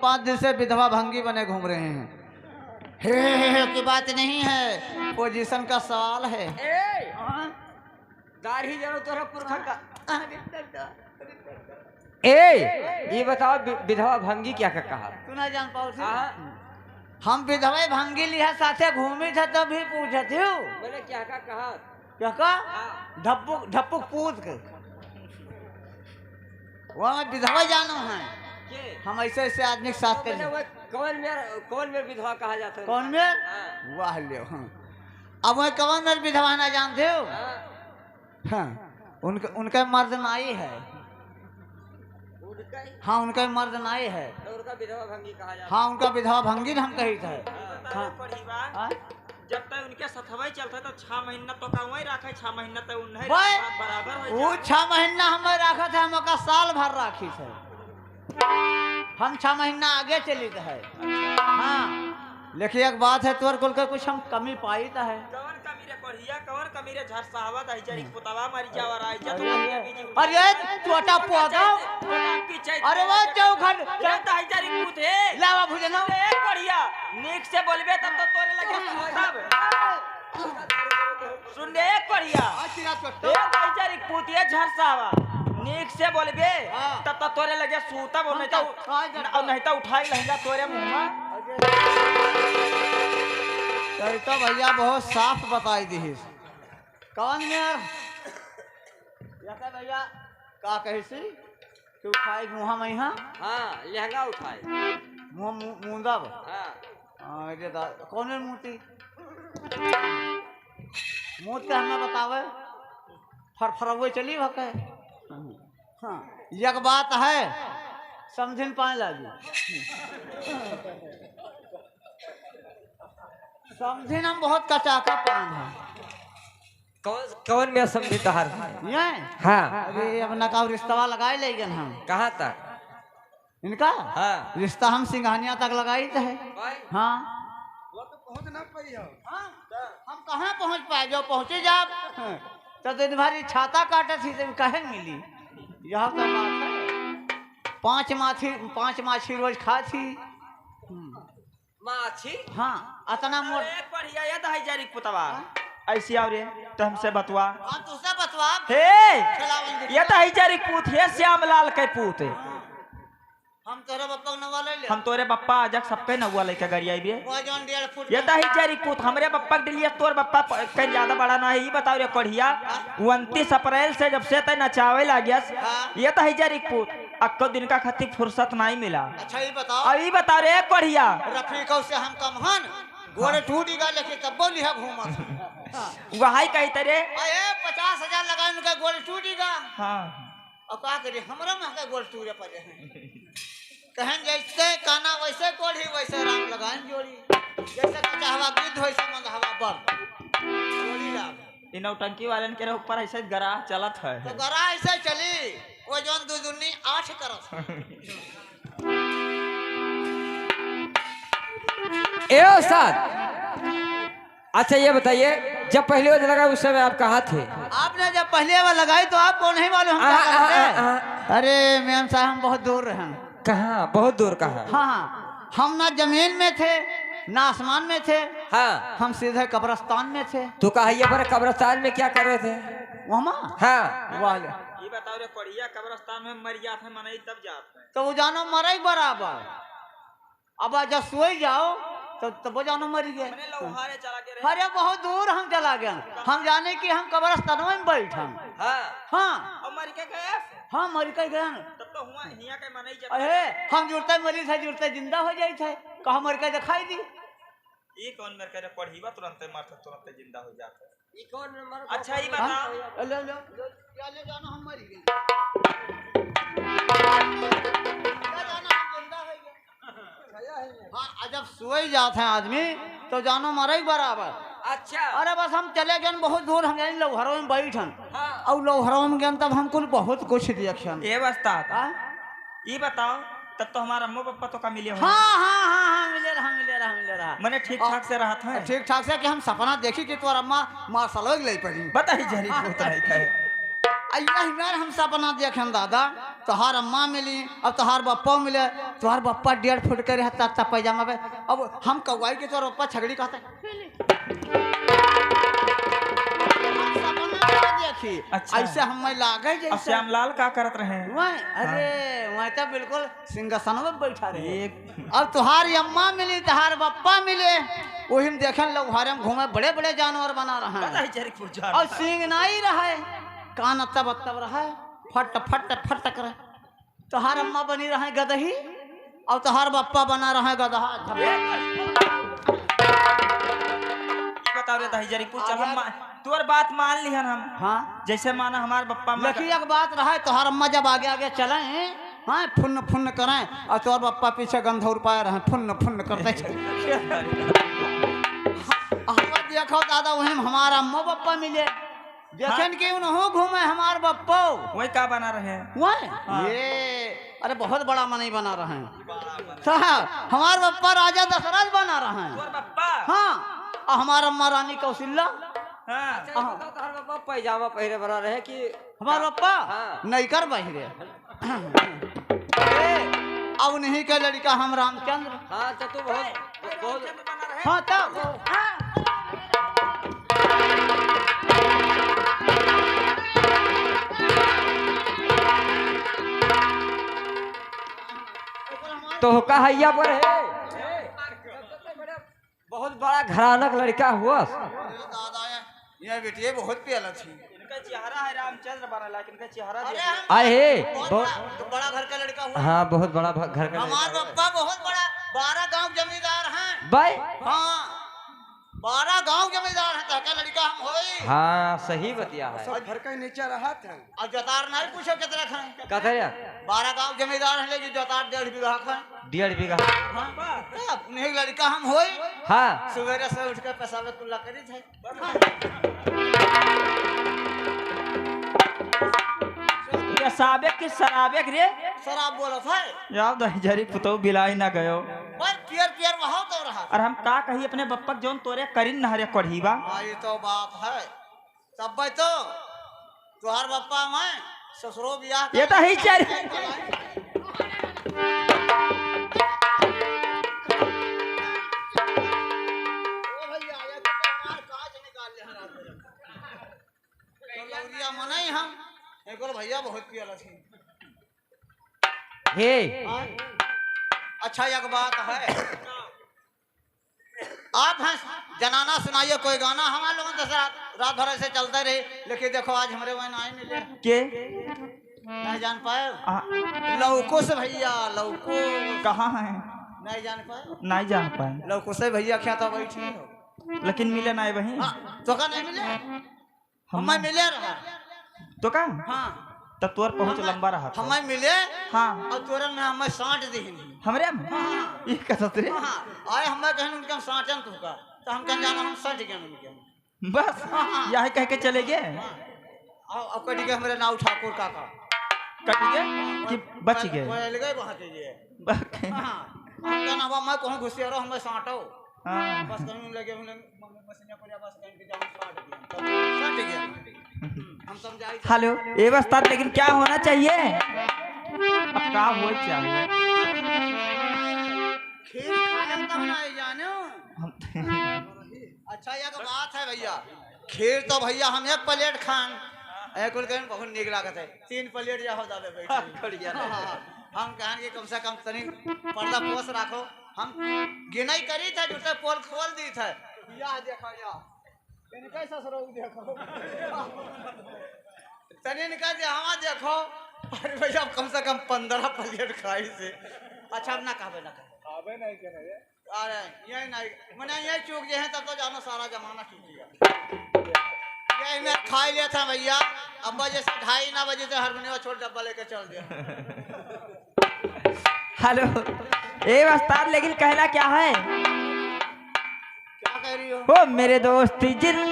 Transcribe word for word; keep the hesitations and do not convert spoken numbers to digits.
पाँच दिन से विधवा भंगी बने घूम रहे हैं। हे, हे, हे की बात नहीं है, पोजीशन का सवाल है। ए! हाँ? दाढ़ी जरो तोरा पुरखा का। अरे दादा, अरे दादा। ए, ये बताओ, वि-, विधवा भंगी क्या का कहा? तू ना जान पाओ थे? हाँ। हम विधवा भंगी लिहा साथे घूमी थे तब भी पूछत हो। बोले क्या का कहा? क्या का? हाँ। ढप्पुक, ढप्पुक पूत के। वो हमें विधवा जानो है। के? हम ऐसे ऐसे आदमी के साथ तो करें। मैंने वो कौन मेर, कौन मेर विधवा कहा जाता है? कौन मेर? हाँ। वाह ले, हाँ। अब वो कौन मेर विधवा ना जानते हो? हाँ। हाँ, उनके, उनके मर्द नाई है। उनका ही? हाँ, उनके मर्द नाई है। तो उनका विधवा भंगी कहा जाता है। हाँ, उनका विधवा भंगी हम कही थे। हाँ। हाँ। जब तक उनके सथवा ही चलता है तो छह महीना तो का वहीं रखे, छह महीना तक उन्हें भाई, बराबर हो वो जाए। छह महीना हमें रखा था, हम ओका साल भर राखी थे। हम छह महीना आगे चलित है। हाँ, लेकिन एक बात है, तोर कुल के कुछ हम कमी पाइत है। कौन कमी रे बढ़िया, कौन कमी रे झरसावत है, जरी पुतवा मरी जावा रहा है, जब अरे, तक ये बीजी अरे, छोटा पौधा। छोटा पीछे। अरे, वो चौखट। ये तो है जरी पूत है। लावा भुजनो। ए बढ़िया, नीक से बोलबे तब तो तोरे लगे सूतब। सुन रे, ए बढ़िया। हाँ, चिरा चोट्टो। ए भाईचारी पूतिया झरसावा। नीक से बोलबे, हाँ। तब तो तोरे लगे सूतब, हम नहीं तो, तो, हाँ, जब न-, नहीं तो उठाई लहंगा तोरे मुँह में। अरे। तै तो भैया बहुत साफ बताई दिहिस। कौन मेर? या का भैया? का कहिसी? तू उठाई मुँह में, हाँ? हाँ, लहंगा उठाई। मुँह मु-, मूंदब? हाँ। हाँ, ये दा-, कौन है मूती? मूत के हमें बतावे, फरफरवे चली भके। हाँ, एक बात है, समझिन पाए लागी। समझिन हम बहुत कचाका पान है। कौन, कौन मेर समझी तोहार? ये? हाँ। अरे, अपना का रिश्तवा लगाए ले गन हम। कहाँ तक? इनका? हाँ। रिश्ता हम सिंघानिया तक लगाइत है। भाई। हाँ। वो तो पहुँच ना पाई हो। हाँ? हम कहाँ पहुँच पाए? जो पहुँचे जाब, तो दिन भर ये छाता काटत ही, तो कहे मिली? यह तो बात है। पाँच माछी, पाँच माछी रोज खात ही। हम्म। माछी? हाँ, अतना मोट। अरे बढ़िया, ये दहाई जारी पुतवा। हाँ? ऐसी आओ रे, तो हमसे बतवा। हाँ, तुझसे बतवा। हे! खिलावन दे। ये दहाई जारी पूत, हे श्यामलाल के पूत। हाँ। हम तोरे बप्पा के नौवा ले ले। हम तोरे बप्पा आजक सबके नौवा लेके गरियाई बे। वो जौन डेढ़ फुट ये का दहाई जारी पूत, हमरे बप्पा के डलिया तोर बप्पा प-, कहीं ज्यादा बड़ा ना है, ये बताओ रे कोढ़िया। हाँ? उनतीस अप्रैल से जब से तय नचावे लाग्यस, हाँ। ये दहाई जारी पूत, अक्को दिन का खातिर फुर्सत नाहीं मिला। अच्छा, ये बताओ। अब ये बता रे, बढ़िया। रफीकौ से हम कम हन, गोड़ हाँ। टूट गया, लेकिन तब बोली है घूमत। हाँ। वहाई कही तरे। अरे, पचास हजार लगाए, उनका गोड़ टूट गया। हाँ। अब का करी, हमरा में का गोड़ टूटे पड़े हैं। कहन जैसे काना वैसे कोढ़ी, वैसे राम लगाएन जोड़ी। जैसे कचहवा गिद्ध, वैसे मंगहवा बम। जोड़ी राम। इ नौटंकी वालन के ऊपर ऐसे गराह चलत है। तो गराह ऐसे चली, वो जौन दू दूनी आठ करत है। ए उस्ताद, अच्छा ये बताइए, जब पहली बार लगा उस समय आप कहाँ थे? आपने जब पहली बार लगाई तो आपको नहीं मालूम हम आ, क्या आ, करते आ, हैं? आ। अरे मेम साहब, हम बहुत दूर रहे हैं। कहाँ? बहुत दूर कहाँ? हाँ, हाँ, हम ना जमीन में थे, ना आसमान में थे। हाँ। हम सीधे कब्रिस्तान में थे। तो कहा, ये पर कब्रिस्तान में क्या कर रहे थे? वहाँ? हाँ। वाह। ये बताओ रे, कोढ़िया कब्रिस्तान में मर जात है, मनई तब जात है। तो वो जानो मरई बराबर। अब जब सोई जाओ, तो, तो वो जानो मरी गए। मने लौहारे चला गए रहे। अरे बहुत दूर हम चला गए। हम जाने कि हम कब्रिस्तान में बैठन। हाँ। हाँ। और मर के गए? हाँ, मर के गए। तब तो हुआ, हिया के मनई जब अरे, हम जुड़ते मरी थे, जुड़ते जिंदा हो जाई थे। कहाँ मर के दिखाई दी? ये कौन मेर करे पढ़ीबा, तुरंते मरत, तुरंते जिंदा हो जात है। ई कौन नंबर अच्छा, ई बता। हाँ? ले, ले, ले, क्या ले जाना, हम मरी गई। क्या जाना, हम जिंदा है क्या? हाँ, आ जब सोई जात है आदमी, तो जानो मरई बराबर। अच्छा। अरे बस हम चले गए बहुत दूर, हम जानी लौहरवा में बैठन। हाँ। और लौहरवा में गए तब हम कुल बहुत कुछ देखन। ए बस्ता। हाँ? ई बताओ, तब तो हमार अम्मो पप्पा तो का मिले होंगे? हाँ, हाँ, हाँ, हाँ, मिले रहा, मिले रहा, मिले रहा। मने ठीक ठाक से रहत हैं? ठीक ठाक से कि हम सपना देखी कि तोर अम्मा मार्शल हो गई पड़ी। बताई जरी हाँ। पूत रही कहे। आ यही मेर हम सपना देखेन दादा, तोहार अम्मा मिली, अब तोहार बप्पा मिले, तोहार बप्पा डेढ़ फुट के रहे, तत्ता पैजामा पे। अब हम कौआई के तोहार बप्पा छगड़ी कहते। हम सपना ना देखी, अच्छा। ऐसे हमें लागे अब जैसे श्यामलाल का करत रहे? वह, हाँ। अरे, वह तो बिल्कुल सिंहासन में बैठा रहे। एक अब तोहार अम्मा मिली, तोहार बप्पा मिले, वही में देखन लोग हरे में घूमे, बड़े बड़े जानवर बना रहे हैं। पता है, चरिक पूछा और रहा। सींग नाई रहे, कान अत्तब अत्तब रहे, फट फट फट करे। तोहार अम्मा बनी रहे गदही और तोहार बप्पा बना रहे गदहा। ये बताओ रे दही जरी पूछ, हम मा-, तोर बात मान लिहन हम। हाँ। जैसे माना हमार बप्पा मान लेकिन एक बात रहे, तोहार अम्मा जब आगे आगे चले, हाँ, फुन्न फुन्न करें और तोर बप्पा पीछे गंधौर पाए रहे, फुन्न फुन्न करते चले। अब देखो दादा, वही में हमार अम्मा बप्पा मिले, देखेन हाँ। कि उनहु घूमे हमार बप्पो। वही का बना रहे? वही? हाँ। ये, अरे बहुत बड़ा मनई बना रहे हैं। तो हाँ, हमार बप्पा राजा दशरथ बना रहे हैं। तोर बप्पा? हाँ, और हमार अम्मा रानी कौशल्या। हाँ। अच्छा, हाँ। बताओ, तोहर बप्पा पैजामा पहिरे बना रहे कि हमार बप्पा? हाँ। नैकर पहिरे। ए, अब उन्हीं के लड़का हम रामचंद्र। हाँ, तो तू बहुत, बहुत हाँ, तब। तो का हैया पर है? बहुत बड़ा घरानक लड़का हुआ। अरे दादा, ये, ये बेटी, ये बहुत प्याला थी। इनका चेहरा है रामचंद्र बना, लेकिन इनका चेहरा अरे देख। हम आए हे, बहुत बहुत बड़ा, बड़ा घर का लड़का हुआ। हाँ, बहुत बड़ा भ-, घर का हमार लड़का। बप्पा बहुत बड़ा, बारह गांव जमींदार हैं। भाई? हाँ, बारह गांव जमींदार हैं, तहका लड़का हम होई। हाँ, सही बतिया है। सब घर का नीचे रहत हैं। और जतार नहीं पूछो कितना खाए। का करे? बारह गांव जमींदार हैं, लेकिन जतार डेढ़ बीघा खाए। डेढ़ बीघा। हाँ, तब उन्हीं लड़का हम होई। हाँ। सुबेरे से उठ के पेशाबे कुल्ला करी थे। पेशाबे के शराबे के रे? शराब बोलत है। यार दही जरी पुतौ बिलाई ना गयो। पर पियर पियर वहाव तो रहा। और हम का कही अपने बप्पक जौन तोरे करिन नहरे कढ़ी बा। हाँ, ये तो बात है। तब भाई तो तोहार बप्पा मैं ससुरो बियाह ये तो ही चल। ओ भैया, ये तो हमार काज निकाल ले हराम। तो लौरिया मनई हम, एक बोल भैया बहुत पियाला थी। हे। हाँ? अच्छा, एक बात है। आप हैं जनाना सुनाइए कोई गाना, हमारे लोगन तो रात, रात भर ऐसे चलते रहे, लेकिन देखो आज हमरे वहीं नाई मिले। के? नहीं जान पाए? आ। लौकुश भैया, लौकुश। कहाँ हैं? नहीं जान पाए? नहीं जान पाए। लौकुश भैया क्या तो बैठी हो? लेकिन मिले नहीं वहीं। हाँ, तो का नहीं मिले? हम हमें मिले रहा। तो का? हाँ। त तोर पहुँच हमें, लंबा रहा था। हमें मिले। हाँ। और तोरन में हमें साँट दीहिन। हमरे में? हाँ। ये कसत रे? हाँ। आए हमें कहन उनके हम साँटन तू का। तो हम कहन जाना हम सट गए उनके। बस, हाँ। यही कह के चले गए। हाँ। और, और कट गए हमरे नाव ठाकुर काका। कट गए कि बच गए? कोई अलगे वहाँ के लिए। बक- हाँ। हम कहन अब मैं कहूँ घुसियारो हमें साँटो। हाँ। बस कहूँ लगे हम लोग मसीना पर बस कहूँ कि जाऊँ साँट गए। साँट गए। हेलो, ए उस्ताद, लेकिन क्या होना चाहिए? अब का हो चाहिए? खीर खाए तब ना जाने। हम अच्छा, एक बात है भैया, खीर तो भैया हम एक प्लेट खान, ए कुल कहन बहुत नीक लागत है, तीन प्लेट या हो जावे बैठ। हाँ, बढ़िया। हाँ, हम कहन कि कम से कम तनी पर्दा पोस राखो, हम गिनई करी थे, जुटे पोल खोल दी थे, या देखो या। इनका ससुरो देखो। तनी इनका जे हवा देखो। अरे भैया, अब कम से कम पन्द्रह प्लेट खाई से। अच्छा, अब ना कहबे, ना कहबे। खाबे नहीं के रे। अरे, यही नहीं, मने यही चूक जे है, तब तो जानो सारा जमाना चूक गया। यही में खाई लेता भैया। अब बजे से ढाई ना बजे से हारमोनियम छोड़ डब्बा लेके चल दिया। हेलो, ए उस्ताद, लेकिन कहना क्या है? क्या कह रही हो? ओ मेरे दोस्त जिंदगी